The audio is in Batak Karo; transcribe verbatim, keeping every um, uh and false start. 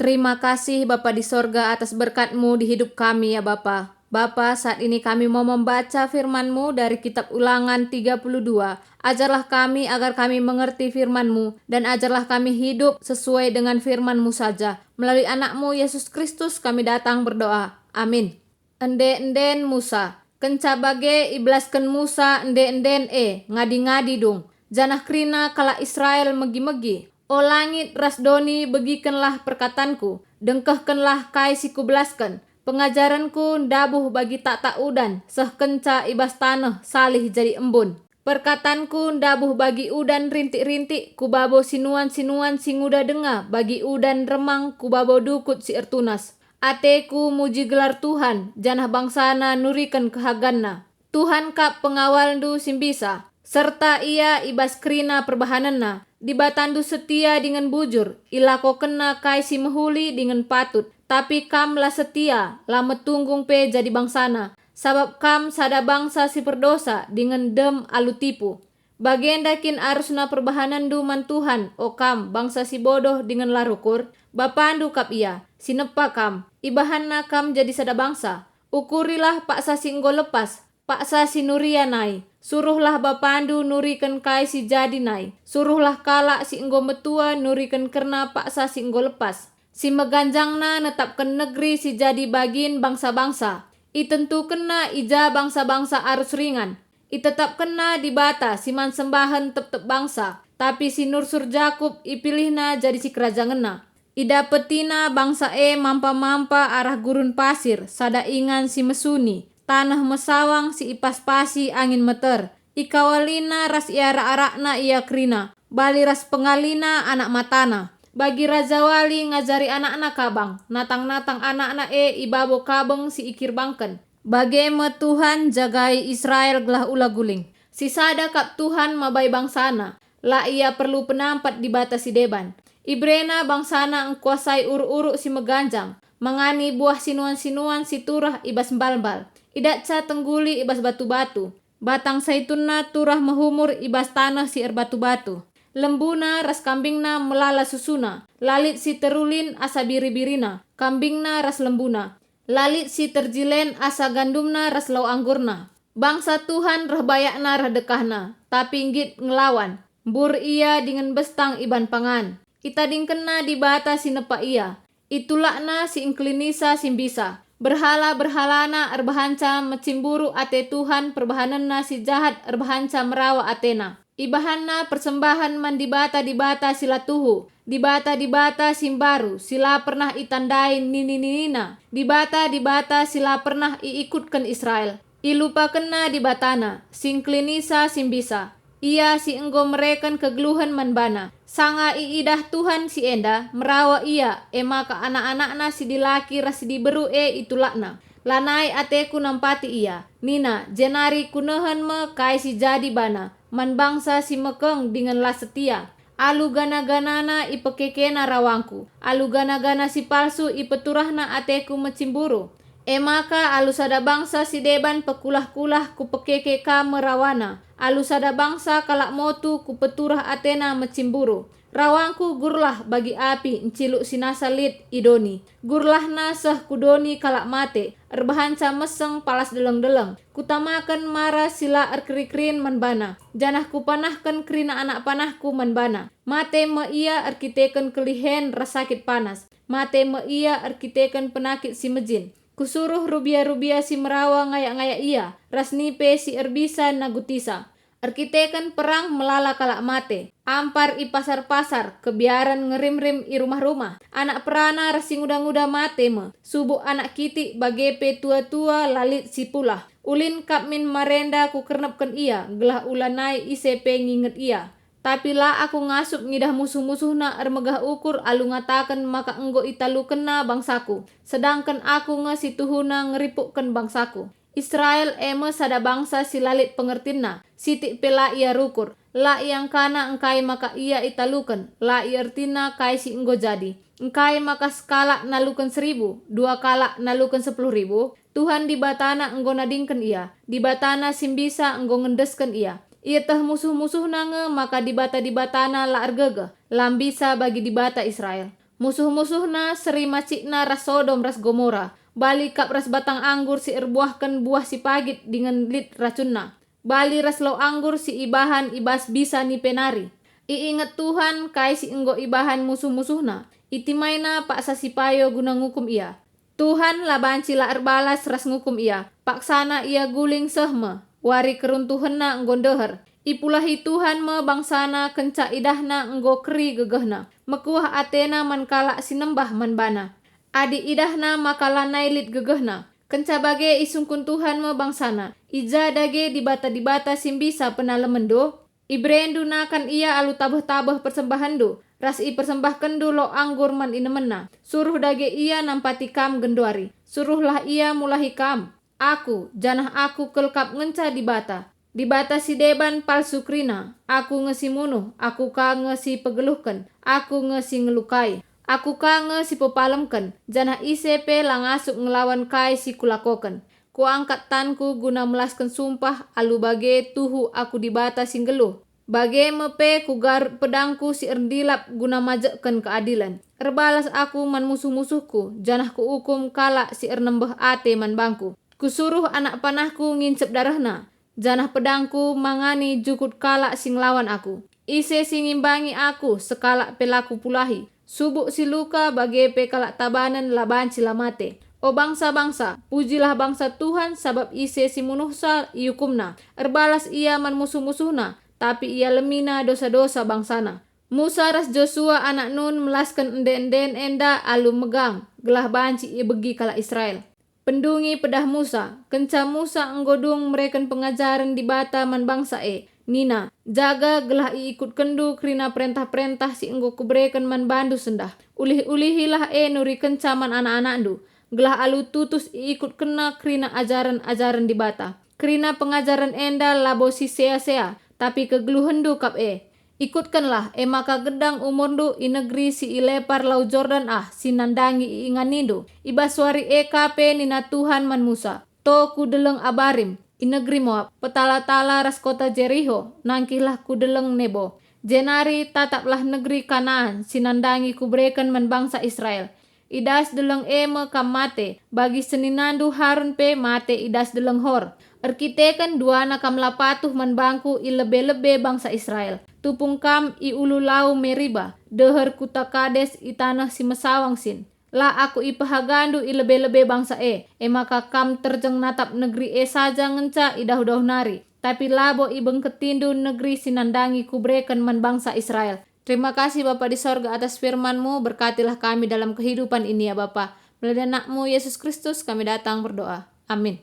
Terima kasih, Bapa di sorga, atas berkat-Mu di hidup kami, ya Bapa. Bapa, saat ini kami mau membaca firman-Mu dari kitab Ulangan tiga puluh dua. Ajarlah kami agar kami mengerti firman-Mu, dan ajarlah kami hidup sesuai dengan firman-Mu saja. Melalui Anak-Mu, Yesus Kristus, kami datang berdoa. Amin. Ende-enden Musa. Kenca bage ibelasken Musa ende-enden e ngadi-ngadi dung, janah kerina kalak Israel megi-megi, "O langit ras doni, begikenlah perkatanku, dengkehkenlah kai si kubelasken. Pengajarenku ndabuh bagi taktak udan, seh kenca i bas taneh salih jadi embun. Perkatanku ndabuh bagi udan rintik-rintik ku babo sinuan-sinuan si nguda denga, bagi udan remang ku babo dukut si ertunas. Ateku muji gelar Tuhan, janah bangsaNa nuriken kehaganNa. Tuhan kap pengawalndu si mbisa, serta Ia i bas kerina perbahanenNa. DibatanNdu setia dingen bujur, ilakokenNa kai si mehuli dingen patut. Tapi kam la setia, la metunggung pe jadi bangsaNa, sabap kam sada bangsa si perdosa dingen dem alu tipu. Bagenda kin arusna perbahanenndu man Tuhan, o kam bangsa si bodoh dingen la rukur? Bapandu kap Ia, si nepa kam, ibahanNa kam jadi sada bangsa. Ukurilah paksa si enggo lepas, paksa si nuria nai. Suruhlah bapandu nuriken kai si jadi nai. Suruhlah kalak si enggo metua nuriken kerna paksa si enggo lepas. Si meganjangna netapken negeri si jadi bagin bangsa-bangsa. ItentukenNa i ja bangsa-bangsa arus ringan. ItetapkenNa Dibata si man sembahen tep-tep bangsa, tapi si nursur Jakup ipilihNa jadi sikerajangenNa. IdapetiNa bangsa e mampa-mampa arah gurun pasir, sada ingan si mesuni, taneh mesawang si ipaspasi angin meter. IkawaliNa ras iarak-arakNa ia kerina, bali ras pengalina anak matana. Bagi rajawali ngajari anakna kabang, natang-natang anakna e i babo kabeng si ikirbangken. Bage me Tuhan jagai Israel gelah ula guling. Sisada kap Tuhan mabai bangsaNa, la Ia perlu penampat dibata si deban. IbereNa bangsaNa engkuasai uruk-uruk si meganjang, mangani buah sinuan-sinuan si turah i bas mbalmbal. Idatca tengguli i bas batu-batu. Batang saitunna turah mehumur i bas taneh si erbatu-batu. Lembuna ras kambingna melala susuna, la lit si terulin asa biri-birina, kambingna ras lembuna. La lit si terjilen asa gandumna ras lau anggurna. Bangsa Tuhan reh bayakna reh dekahna, tapi nggit ngelawan. Mbur ia dingen bestang iban pangan. Itadingkenna Dibata si nepa ia. Itulakna si engkelinisa si mbisa. Berhala-berhalana erbahanca mecimburu ate Tuhan, perbahanenna si jahat erbahanca merawa atena. Ibahanna persembahen man dibata-dibata si la tuhu, dibata-dibata si mbaru, si la pernah itandai nini-ninina, dibata-dibata si la pernah iikutken Israel. Ilupakenna Dibatana, si engkelinisa si mbisa, Ia si enggo mereken kegeluhen man bana. Sanga iidah Tuhan si enda, merawa ia, e maka anak-anakna si dilaki ras si diberu e itulakna. Lanai ateku nampati ia, nina, jenari kunehen me kai si jadi bana man bangsa si mekeng dingen la setia. Alu gana-ganana ipekekena rawangku, alu gana-gana si palsu ipeturahna ateku mecimburu. E maka alu sada bangsa si deban pekulah-kulah kupekeke ka me rawana, alu sada bangsa kalak motu kupeturah atena mecimburu. Rawangku gurlah bagi api enciluk si nasa lit i doni. Gurlahna seh ku doni kalak mate, erbahanca meseng palas deleng-deleng. Kutamaken mara si la erkeri-kerin man bana, janah kupanahken kerina anak panahku man bana. Mate me ia erkiteken kelihen ras sakit panas. Mate me ia erkiteken penakit si mejin. Kusuruh rubia-rubia si merawa ngayak-ngayak ia, ras nipe si erbisa nagutisa. Erkiteken perang melala kalak mate, ampar i pasar-pasar, kebiaren ngerimrim i rumah-rumah. Anak perana ras si nguda-nguda mate me, subuk anak kitik bage pe tua-tua la lit si pulah. Ulin kap min marenda kukernepken ia, gelah ulanai ise pe nginget ia. Tapi la aku ngasup ngidah musuh-musuhna ermegah ukur alu ngataken maka enggo italukenna bangsaku, sedangken aku nge si tuhuna ngeripukken bangsaku. Israel e me sada bangsa si la lit pengertinna, sitik pe la ia rukur, la iangkana engkai maka ia italuken, la iertina kai si enggo jadi. Engkai maka sekalak naluken seribu, dua kalak naluken sepuluh ribu? Tuhan Dibatana enggo nadingken ia, Dibatana si mbisa enggo ngendesken ia. Ieteh musuh-musuhna nge maka dibata-dibatana la ergegeh, la mbisa bagi Dibata Israel. Musuh-musuhna seri macikna ras Sodom ras Gomora, bali kap ras batang anggur si erbuahken buah si pagit dingen lit racunna, bali ras lau anggur si ibahan i bas bisa nipe nari. Iinget Tuhan kai si enggo ibahan musuh-musuhna, itimaina paksa si payo guna ngukum ia. Tuhan la banci la erbalas ras ngukum ia, paksana ia guling seh me, wari keruntuhenna enggo ndeher. Ipulahi Tuhan me bangsaNa kenca idahna enggo keri gegehna. Mekuah ateNa man kalak si nembah man baNa, adi idahna maka lanai lit gegehna. Kenca bage isungkun Tuhan me bangsaNa, "I ja dage dibata-dibata si mbisa penalemenndu? Iberendu nakan ia alu tabeh-tabeh persembahenndu, ras ipersembahkenndu lau anggur man inemenna. Suruh dage ia nampati kam genduari. Suruhlah ia mulahi kam. Aku, janah Aku kal kap ngenca Dibata. Dibata si deban palsu kerina. Aku nge si munuh, Aku ka nge si pegeluhken, Aku nge si ngelukai. Aku ka nge si pepalemken, janah ise pe la ngasup ngelawan kai si Kulakoken. Kuangkat tanKu guna melasken sumpah, alu bage tuhu Aku Dibata si nggeluh. Bage me pe Kugarut pedangKu si erndilap guna majekken keadilen. Erbalas Aku man musuh-musuhKu, janah Kuukum kalak si ernembeh ate man bangKu. Kusuruh anak panahKu ngincep darehna, janah pedangKu mangani jukut kalak si ngelawan Aku. Ise si ngimbangi Aku, sekalak pe la Kupulahi. Subuk si luka bage pe kalak tabanen la banci la mate. O bangsa-bangsa, pujilah bangsa Tuhan, sabap ise si munuhsa iukumna. Erbalas ia man musuh-musuhna, tapi ialemina dosa-dosa bangsana. Musa ras Josua anak Nun melasken ende-enden enda alu megang, gelah banci ibegi kalak Israel. Pendungi pedah Musa. Kenca Musa enggo dung mereken pengajaren Dibata man bangsa e, nina, "Jaga gelah iikutkenndu kerina perentah-perentah si enggo Kubereken man bandu sendah. Ulih-ulihilah e nurikenca man anak-anakndu, gelah alu tutus iikutkenna kerina ajaren-ajaren Dibata. Kerina pengajaren enda labo si sea-sea, tapi kegeluhenndu kap e. Ikutkenlah, e maka gedang umurndu i negeri si i lepar Lau Jordan ah, si nandangi iinganindu." I bas wari e ka pe nina Tuhan man Musa, "To ku deleng Abarim, i negeri Moap, petala-tala ras kota Jeriho, nangkihlah ku deleng Nebo. Jenari tataplah negeri Kanaan si nandangi Kubereken man bangsa Israel. I das deleng e me kam mate, bagi seninandu Harun pe mate i das deleng Hor. Erkiteken duana kam la patuh man bangKu i lebe-lebe bangsa Israel. Tupung kam i ulu lau Meriba, deher kuta Kades i taneh si mesawang Sin. La Aku ipehagandu i lebe-lebe bangsa e, e maka kam terjeng natap negeri e saja ngenca i dauh-dauh nari, tapi labo ibengketindu negeri si nandangi Kubereken man bangsa Israel." Terima kasih Bapa di sorga atas firman-Mu, berkatilah kami dalam kehidupan ini ya Bapa. Melalui Anak-Mu, Yesus Kristus, kami datang berdoa. Amin.